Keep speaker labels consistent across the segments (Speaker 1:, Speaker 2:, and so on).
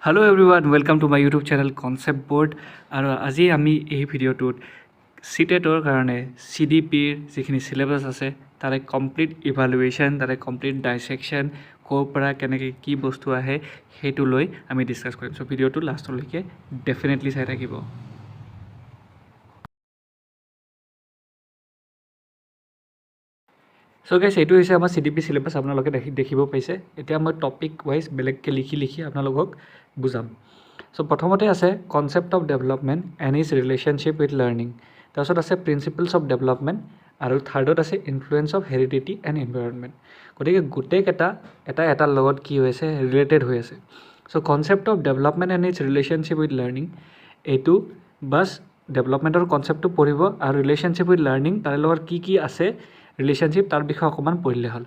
Speaker 1: Hello everyone, welcome to my YouTube channel Concept Board. আৰু আজি আমি এই ভিডিঅ'টোত চিটেটৰ কাৰণে চি ডি পিৰ যিখিনি চিলেবাছ আছে, তাৰে কমপ্লিট ইভালুৱেশ্যন, তাৰে কমপ্লিট ডাইছেকশ্যন, ক'ৰ পৰা কেনেকৈ কি বস্তু আহে সেইটো লৈ আমি ডিছকাছ কৰিম। চ' ভিডিঅ'টো লাষ্টলৈকে ডেফিনেটলি চাই থাকিব। চ' গাইছ, এইটো হৈছে আমাৰ চি ডি পি চিলেবাছ, আপোনালোকে দেখিব পাইছে। এতিয়া মই টপিক ৱাইজ বেলেগকৈ লিখি লিখি আপোনালোকক বুজাম। চ' প্ৰথমতে আছে concept of development and its relationship with learning, তাৰপিছত আছে প্ৰিন্সিপলছ অফ ডেভেলপমেণ্ট আৰু থাৰ্ডত আছে influence of heredity and environment। গতিকে গোটেইকেইটা এটা এটাৰ লগত কি হৈ আছে, ৰিলেটেড হৈ আছে। So concept of development and its relationship with learning, এইটো বাছ ডেভেলপমেণ্টৰ কনচেপ্টটো পঢ়িব আৰু ৰিলেশ্যনশ্বিপ উইথ লাৰ্ণিং, তাৰে লগত কি কি আছে ৰিলেশ্যনশ্বিপ, তাৰ বিষয়ে অকণমান পঢ়িলে হ'ল।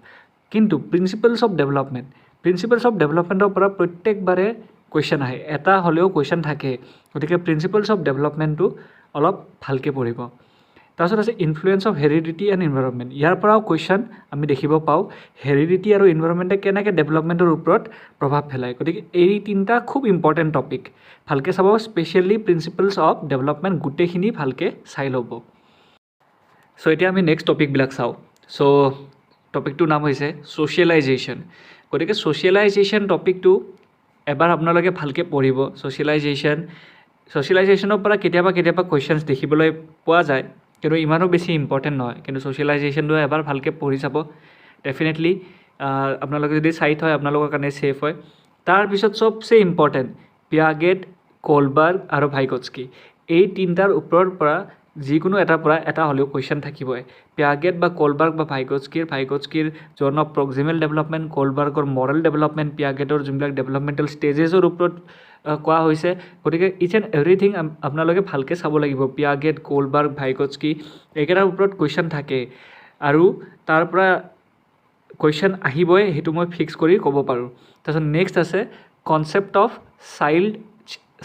Speaker 1: কিন্তু প্ৰিন্সিপলছ অফ ডেভেলপমেণ্টৰ পৰা প্ৰত্যেকবাৰে কুৱেশ্যন আহে, এটা হ'লেও কুৱেশ্যন থাকে। গতিকে প্ৰিন্সিপলছ অফ ডেভেলপমেণ্টটো অলপ ভালকৈ পঢ়িব। তাৰপিছত আছে influence of heredity and environment। ইয়াৰ পৰাও কুৱেশ্যন আমি দেখিব পাওঁ, হেৰিডিটি আৰু এনভাইৰনমেণ্টে কেনেকৈ ডেভেলপমেণ্টৰ ওপৰত প্ৰভাৱ পেলায়। গতিকে এই তিনিটা খুব ইম্পৰ্টেণ্ট টপিক, ভালকৈ চাব। স্পেচিয়েলি প্ৰিন্সিপলছ অফ ডেভেলপমেণ্ট গোটেইখিনি ভালকৈ চাই ল'ব। চ' এতিয়া আমি নেক্সট টপিকবিলাক চাওঁ। চ' টপিকটোৰ নাম হৈছে ছ'চিয়েলাইজেশ্যন। গতিকে ছ'চিয়েলাইজেশ্যন টপিকটো এবাৰ আপোনালোকে ভালকৈ পঢ়িব। ছ'চিয়েলাইজেশ্যনৰ পৰা কেতিয়াবা কেতিয়াবা কুৱেশ্যনছ দেখিবলৈ পোৱা যায়, কিন্তু ইমানো বেছি ইম্পৰ্টেণ্ট নহয়। কিন্তু ছ'চিয়েলাইজেশ্যনটো এবাৰ ভালকৈ পঢ়ি চাব, ডেফিনেটলি আপোনালোকে যদি চাই থয় আপোনালোকৰ কাৰণে ছেফ হয়। তাৰপিছত চবচে ইম্পৰ্টেণ্ট পিয়াগেট, কলবাৰ্গ আৰু ভাইগটস্কি, এই তিনিটাৰ ওপৰৰ পৰা যিকোনো এটাৰ পৰা এটা হ'লেও কুৱেশ্যন থাকিবই। পিয়াগেট বা কলবাৰ্গ বা ভাইগটস্কিৰ জ'ন অফ প্ৰক্সিমেল ডেভেলপমেণ্ট, কলবাৰ্গৰ মৰেল ডেভেলপমেণ্ট, পিয়াগেটৰ যোনবিলাক ডেভেলপমেণ্টেল ষ্টেজেছৰ ওপৰত কোৱা হৈছে। গতিকে ইচ এণ্ড এভৰিথিং আপোনালোকে ভালকৈ চাব লাগিব। পিয়াগেট, কলবাৰ্গ, ভাইগটস্কি এইকেইটাৰ ওপৰত কুৱেশ্যন থাকে আৰু তাৰ পৰা কুৱেশ্যন আহিবই, সেইটো মই ফিক্স কৰি ক'ব পাৰোঁ। তাৰপিছত নেক্সট আছে concept of child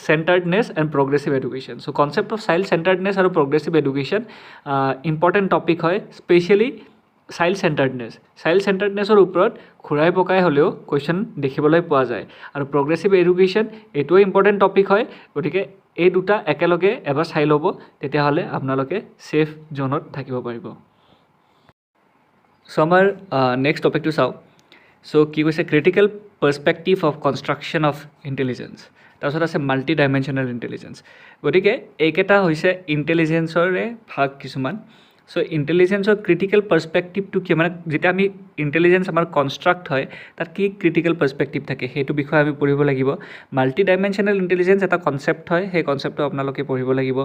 Speaker 1: centeredness and progressive education। So concept of child centeredness আৰু প্ৰগ্ৰেছিভ এডুকেশ্যন ইম্পৰ্টেণ্ট টপিক হয়। স্পেচিয়েলি চাইল্ড চেণ্টাৰ্ডনেছ, চাইল্ড চেণ্টাৰ্ডনেছৰ ওপৰত ঘূৰাই পকাই হ'লেও কুৱেশ্যন দেখিবলৈ পোৱা যায়। আৰু প্ৰগ্ৰেছিভ এডুকেশ্যন এইটোও ইম্পৰ্টেণ্ট টপিক হয়। গতিকে এই দুটা একেলগে এবাৰ চাই ল'ব, তেতিয়াহ'লে আপোনালোকে ছেফ জ'নত থাকিব পাৰিব। চ' আমাৰ নেক্সট টপিকটো চাওঁ। চ' কি কৈছে? Critical perspective of construction of intelligence, তাৰপিছত আছে মাল্টি ডাইমেনশ্যনেল ইণ্টেলিজেঞ্চ। গতিকে এইকেইটা হৈছে ইণ্টেলিজেঞ্চৰে ভাগ কিছুমান। চ' ইণ্টেলিজেঞ্চৰ ক্ৰিটিকেল পাৰ্চপেক্টিভটো কি, মানে যেতিয়া আমি ইণ্টেলিজেঞ্চ আমাৰ কনষ্ট্ৰাক্ট হয়, তাত কি ক্ৰিটিকেল পাৰ্চপেক্টিভ থাকে, সেইটো বিষয়ে আমি পঢ়িব লাগিব। মাল্টি ডাইমেনশ্যনেল ইণ্টেলিজেঞ্চ এটা কনচেপ্ট হয়, সেই কনচেপ্টটো আপোনালোকে পঢ়িব লাগিব।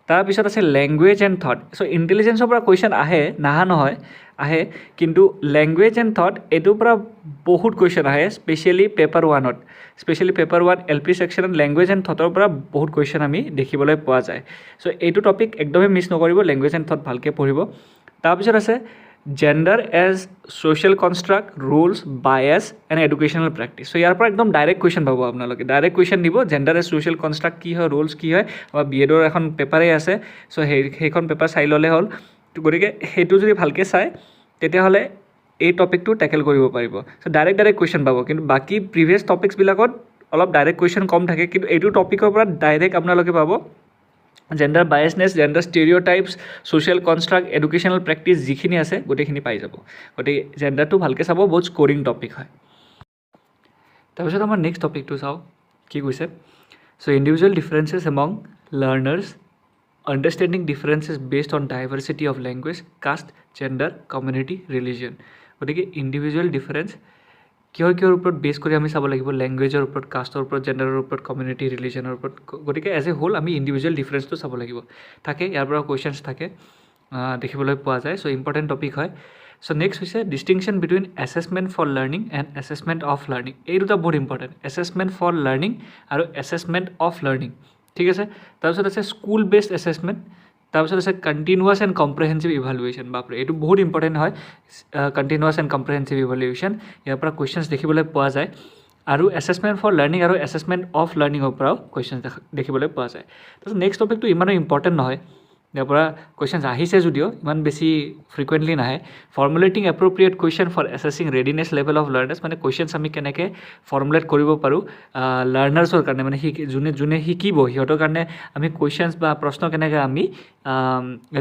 Speaker 1: তাৰপিছত আছে লেংগুৱেজ এণ্ড থট। চ' ইণ্টেলিজেঞ্চৰ পৰা কুৱেশ্যন আহে, নাহা নহয়, আহে, কিন্তু লেংগুৱেজ এণ্ড থট এইটোৰ পৰা বহুত কুৱেশ্যন আহে, স্পেচিয়েলি পেপাৰ ওৱানত, specially paper one L P ছেকশ্যনত লেংগুৱেজ এণ্ড থটৰ পৰা বহুত কুৱেশ্যন আমি দেখিবলৈ পোৱা যায়। চ' এইটো টপিক একদমেই মিছ নকৰিব, লেংগুৱেজ এণ্ড থট ভালকৈ পঢ়িব। তাৰপিছত আছে gender as social construct, roles, bias and educational practice। So ইয়াৰ পৰা একদম ডাইৰেক্ট কুৱেশ্যন পাব আপোনালোকে। ডাইৰেক্ট কুৱেশ্যন দিব, জেণ্ডাৰ এজ ছ'চিয়েল কনষ্ট্ৰাক্ট কি হয়, ৰোলছ কি হয়। আমাৰ বি এডৰ এখন পেপাৰেই আছে, চ' সেইখন পেপাৰ চাই ল'লে হ'ল। গতিকে সেইটো যদি ভালকৈ চায়, তেতিয়াহ'লে এই টপিকটো টেকেল কৰিব পাৰিব। চ' ডাইৰেক্ট ডাইৰেক্ট কুৱেশ্যন পাব। কিন্তু বাকী প্ৰিভিয়াছ টপিকছবিলাকত অলপ ডাইৰেক্ট কুৱেশ্যন কম থাকে, কিন্তু এইটো টপিকৰ পৰা ডাইৰেক্ট আপোনালোকে পাব। Gender biasness, gender stereotypes, social construct, educational practice যিখিনি আছে গোটেইখিনি পাই যাব। গতিকে জেণ্ডাৰটো ভালকৈ চাব, বহুত স্ক'ৰিং টপিক হয়। তাৰপিছত আমাৰ নেক্সট টপিকটো চাওঁ কি কৈছে। So individual differences among learners, understanding differences based on diversity of language, caste, gender, community, religion। গতিকে ইণ্ডিভিজুৱেল ডিফাৰেঞ্চ কিহৰ কিহৰ ওপৰত বেছ কৰি আমি চাব লাগিব? লেংগুৱেজৰ ওপৰত, কাষ্টৰ ওপৰত, জেণ্ডাৰৰ ওপৰত, কমিউনিটি, ৰিলিজনৰ ওপৰত। গতিকে এজ এ হোল আমি ইণ্ডিভিজুৱেল ডিফাৰেঞ্চটো চাব লাগিব। থাকে, ইয়াৰ পৰা কুৱেশ্যনছ থাকে, দেখিবলৈ পোৱা যায়। চ' ইম্পৰ্টেণ্ট টপিক হয়। চ' নেক্সট হৈছে distinction between assessment for learning and assessment of learning। এই দুটা বহুত ইম্পৰ্টেণ্ট, এছেছমেণ্ট ফৰ লাৰ্ণিং আৰু এছেছমেণ্ট অফ লাৰ্ণিং, ঠিক আছে। তাৰপিছত আছে স্কুল বেছড এছেছমেণ্ট, তাৰপিছত আছে কণ্টিনিউৱাছ এণ্ড কম্প্ৰেহেনচিভ ইভালুৱেশ্যন। বাপৰে, এইটো বহুত ইম্পৰ্টেণ্ট হয়, কণ্টিনিউৱাছ এণ্ড কম্প্ৰেহেনচিভ ইভালুৱেশ্যন। ইয়াৰ পৰা কুৱেশ্যনছ দেখিবলৈ পোৱা যায় আৰু এছেছমেণ্ট ফৰ লাৰ্ণিং আৰু এছেছমেণ্ট অফ লাৰ্ণিঙৰ পৰাও কুৱেশ্যন দেখিবলৈ পোৱা যায়। তাৰপিছত নেক্সট টপিকটো ইমানো ইম্পৰ্টেণ্ট নহয়। ইয়াৰ পৰা কুৱেশ্যনছ আহিছে যদিও ইমান বেছি ফ্ৰিকুৱেণ্টলি নাহে। Formulating appropriate question for assessing readiness level of learners, মানে কুৱেশ্যনছ আমি কেনেকৈ ফৰ্মুলেট কৰিব পাৰোঁ লাৰ্ণাৰ্ছৰ কাৰণে, মানে শিকি যোনে যোনে শিকিব সিহঁতৰ কাৰণে আমি কুৱেশ্যনছ বা প্ৰশ্ন কেনেকৈ আমি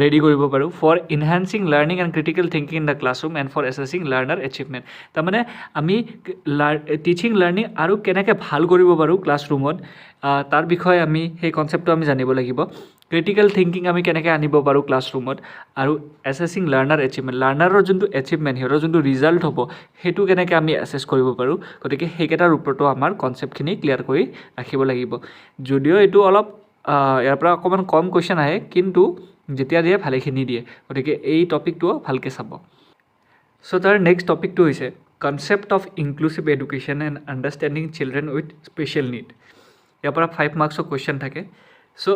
Speaker 1: ৰেডি কৰিব পাৰোঁ। For enhancing learning and critical thinking in the classroom and for assessing learner achievement, তাৰমানে আমি টিচিং লাৰ্ণিং আৰু কেনেকৈ ভাল কৰিব পাৰোঁ ক্লাছৰুমত, তাৰ বিষয়ে আমি সেই কনচেপ্টটো আমি জানিব লাগিব। ক্ৰিটিকেল থিংকিং আমি কেনেকৈ আনিব পাৰোঁ ক্লাছৰুমত, আৰু এছেছিং লাৰ্ণাৰ এচিভমেণ্ট, লাৰ্ণাৰৰ যোনটো এচিভমেণ্ট, সিহঁতৰ যোনটো ৰিজাল্ট হ'ব সেইটো কেনেকৈ আমি এছেছ কৰিব পাৰোঁ। গতিকে সেইকেইটাৰ ওপৰতো আমাৰ কনচেপ্টখিনি ক্লিয়াৰ কৰি ৰাখিব লাগিব। যদিও এইটো অলপ ইয়াৰ পৰা অকণমান কম কুৱেশ্যন আহে, কিন্তু যেতিয়া দিয়ে ভালেখিনি দিয়ে, গতিকে এই টপিকটোও ভালকৈ চাব। চ' তাৰ নেক্সট টপিকটো হৈছে concept of inclusive education and understanding children with special need. ইয়াৰ পৰা 5 মাৰ্কছৰ কুৱেশ্যন থাকে। So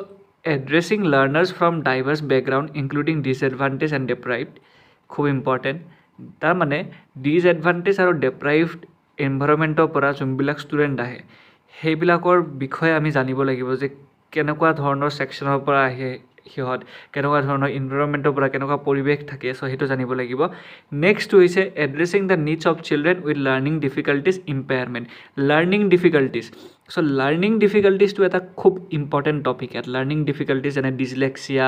Speaker 1: addressing learners from diverse background including disadvantage and deprived, খুব ইম্পৰ্টেণ্ট। তাৰমানে ডিছএডভান্টেজ আৰু ডেপ্ৰাইভড এনভাইৰমেণ্টৰ পৰা যোনবিলাক ষ্টুডেণ্ট আহে সেইবিলাকৰ বিষয়ে আমি জানিব লাগিব যে কেনেকুৱা ধৰণৰ ছেকশ্যনৰ পৰা আহে সিহঁত, কেনেকুৱা ধৰণৰ এনভাইৰমেণ্টৰ পৰা, কেনেকুৱা পৰিৱেশ থাকে, চ' সেইটো জানিব লাগিব। নেক্সটটো হৈছে addressing the needs of children with learning difficulties impairment, learning difficulties. So learning ডিফিকাল্টিজটো এটা খুব ইম্পৰ্টেণ্ট টপিক ইয়াত। লাৰ্ণিং ডিফিকাল্টিজ যেনে ডিছলেক্সিয়া,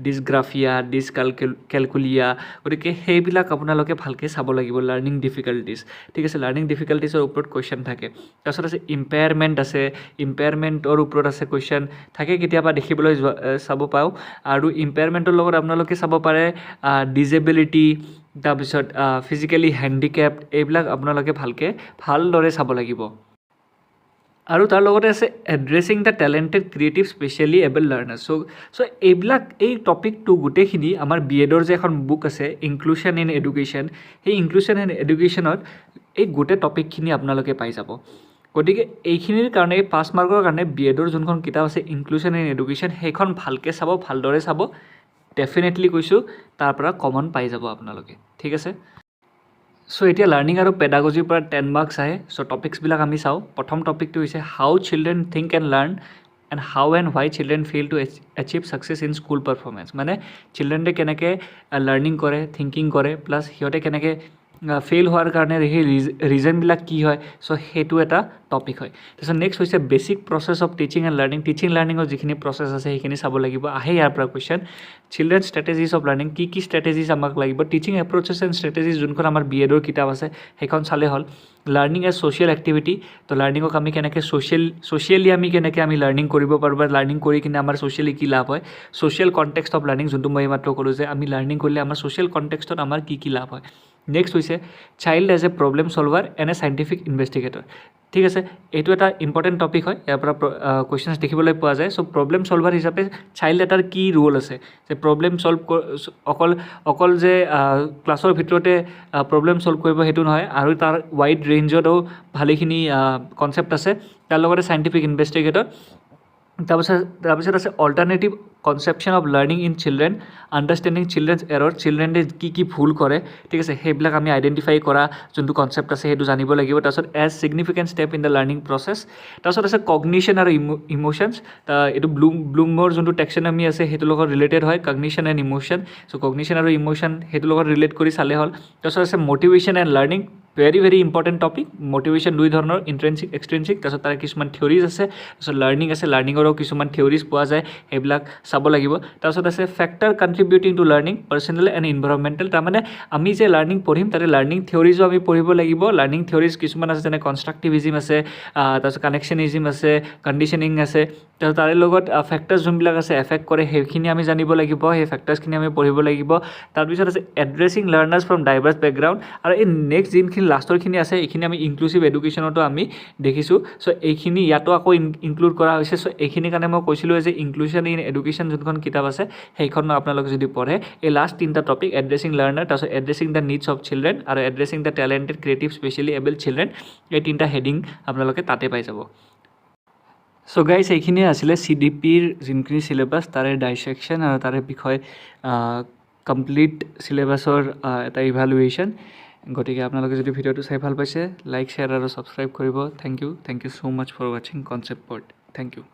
Speaker 1: ডিছগ্ৰাফিয়া, ডিছকেলকুলিয়া, গতিকে সেইবিলাক আপোনালোকে ভালকৈ চাব লাগিব, লাৰ্ণিং ডিফিকাল্টিজ, ঠিক আছে। লাৰ্ণিং ডিফিকাল্টিজৰ ওপৰত কুৱেশ্যন থাকে। তাৰপিছত আছে ইম্পেয়াৰমেণ্ট আছে, ইম্পেয়াৰমেণ্টৰ ওপৰত আছে কুৱেশ্যন থাকে, কেতিয়াবা দেখিবলৈ যোৱা চাব পাওঁ। আৰু ইম্পেয়াৰমেণ্টৰ লগত আপোনালোকে চাব পাৰে ডিজেবিলিটি, তাৰপিছত ফিজিকেলি হেণ্ডিকেপ্ড, এইবিলাক আপোনালোকে ভালকৈ ভালদৰে চাব লাগিব। আৰু তাৰ লগতে আছে addressing the talented creative specially able learner. So এইবিলাক এই টপিকটো গোটেইখিনি আমাৰ বি এডৰ যে এখন বুক আছে ইনক্লুশ্যন ইন এডুকেশ্যন, সেই ইনক্লুশ্যন ইন এডুকেশ্যনত এই গোটেই টপিকখিনি আপোনালোকে পাই যাব। গতিকে এইখিনিৰ কাৰণে, এই 5 মাৰ্কৰ কাৰণে বি এডৰ যোনখন কিতাপ আছে ইনক্লুশ্যন ইন এডুকেশ্যন, সেইখন ভালকৈ চাব, ভালদৰে চাব, ডেফিনেটলি কৈছোঁ তাৰ পৰা কমন পাই যাব আপোনালোকে, ঠিক আছে। চ' এতিয়া লাৰ্ণিং আৰু পেডাগজিৰ পৰা 10 মাৰ্কছ আহে। চ' টপিকছবিলাক আমি চাওঁ। প্ৰথম টপিকটো হৈছে how children think and learn and how and why children fail to achieve success in school performance, মানে চিলড্ৰেনে কেনেকৈ লাৰ্ণিং কৰে, থিংকিং কৰে, প্লাছ সিহঁতে কেনেকৈ ফেইল হোৱাৰ কাৰণে সেই ৰিজনবিলাক কি হয়, চ' সেইটো এটা টপিক হয়। তাৰপিছত নেক্সট হৈছে basic process of teaching and learning, teaching লাৰ্ণিঙৰ যিখিনি প্ৰচেছ আছে সেইখিনি চাব লাগিব, আহে ইয়াৰ পৰা question. Children strategies of learning, কি কি ষ্ট্ৰেটেজিজ আমাক লাগিব, টিচিং এপ্ৰ'চেছ এণ্ড ষ্ট্ৰেটেজিজ যোনখন আমাৰ বি এডৰ কিতাপ আছে সেইখন চালে হ'ল। লাৰ্ণিং এজ ছ'চিয়েল এক্টিভিটি, তো লাৰ্ণিঙক আমি কেনেকৈ ছ'চিয়েলি আমি কেনেকৈ আমি লাৰ্ণিং কৰিব পাৰোঁ বা লাৰ্ণিং কৰি কিনে আমাৰ ছ'চিয়েলি কি লাভ হয়। ছ'চিয়েল কনটেক্সট অফ লাৰ্ণিং, যোনটো মই এইমাত্ৰ ক'লোঁ যে আমি লাৰ্ণিং কৰিলে আমাৰ ছ'চিয়েল কনটেক্সটত আমাৰ কি কি লাভ হয়। নেক্সট হৈছে child as a problem solver and a scientific investigator, ঠিক আছে, এইটো এটা ইম্পৰ্টেণ্ট টপিক হয়, ইয়াৰ পৰা কুৱেশ্যনছ দেখিবলৈ পোৱা যায়। চ' প্ৰব্লেম ছলভাৰ হিচাপে চাইল্ড এটাৰ কি ৰোল আছে, যে প্ৰব্লেম ছল্ভ অকল যে ক্লাছৰ ভিতৰতে প্ৰব্লেম ছল্ভ কৰিব সেইটো নহয়, আৰু তাৰ ৱাইড ৰেঞ্জতো ভালেখিনি কনচেপ্ট আছে। তাৰ লগতে চাইণ্টিফিক ইনভেষ্টিগেটৰ। তাৰপিছত আছে alternative conception of learning in children, understanding children's error, চিলড্ৰেনে কি কি ভুল কৰে, ঠিক আছে, সেইবিলাক আমি আইডেণ্টিফাই কৰা যোনটো কনচেপ্ট আছে সেইটো জানিব লাগিব। তাৰপিছত as significant step in the learning process. তাৰপিছত আছে কগনিশ্যন আৰু ইম'শ্যনছ, এইটো ব্লুমৰ যোনটো টেক্সনমি আছে সেইটোৰ লগত ৰিলেটেড হয়, cognition and emotion. So cognition আৰু ইম'শ্যন সেইটোৰ লগত ৰিলেট কৰি চালে হ'ল। তাৰপিছত আছে motivation and learning, very very important topic. Motivation দুই ধৰণৰ, ইণ্ট্ৰেনচিক, এক্সট্ৰেনচিক। তাৰপিছত তাৰ কিছুমান থিয়ৰিজ আছে। তাৰপিছত লাৰ্ণিং আছে, লাৰ্ণিঙৰো কিছুমান থিয়ৰিজ পোৱা যায়, সেইবিলাক চাব লাগিব। তাৰপিছত আছে factor contributing to learning, personal and environmental. তাৰমানে আমি যে লাৰ্ণিং পঢ়িম তাতে লাৰ্ণিং থিয়ৰিজো আমি পঢ়িব লাগিব। লাৰ্ণিং থিয়ৰিজ কিছুমান আছে, যেনে কনষ্ট্ৰাক্টিভিজিম আছে, তাৰপিছত কানেকশ্যনিজিম আছে, কণ্ডিশ্যনিং আছে। তাৰপিছত তাৰে লগত ফেক্টাৰ্ছ যোনবিলাক আছে এফেক্ট কৰে সেইখিনি আমি জানিব লাগিব, সেই ফেক্টাৰ্ছখিনি আমি পঢ়িব লাগিব। তাৰপিছত আছে addressing learners from diverse background. আৰু এই নেক্সট যোনখিনি লাষ্টৰখিনি আছে এইখিনি আমি ইনক্লুচিভ এডুকেশ্যনতো আমি দেখিছোঁ। চ' এইখিনি ইয়াতো আকৌ ইনক্লুড কৰা হৈছে। চ' এইখিনিৰ কাৰণে মই কৈছিলোঁ যে ইনক্লুশ্যন ইন এডুকেশ্যন যোনখন কিতাপ আছে সেইখন আপোনালোকে যদি পঢ়ে, এই লাষ্ট তিনিটা টপিক এড্ৰেছিং লাৰ্ণাৰ, তাৰপিছত addressing the needs of children আৰু addressing the talented creative specially able children, এই তিনিটা হেডিং আপোনালোকে তাতে পাই যাব। চ' গাইজ, এইখিনিয়ে আছিলে চি ডি পিৰ যোনখিনি চিলেবাছ তাৰে ডাইছেকশ্যন আৰু তাৰে বিষয় কমপ্লিট চিলেবাছৰ এটা ইভালুৱেশ্যন। গতিকে আপোনালোকে যদি ভিডিঅ'টো চাই ভাল পাইছে লাইক, শ্বেয়াৰ আৰু ছাবস্ক্ৰাইব কৰিব। Thank you, thank you so much for watching Concept Board. Thank you.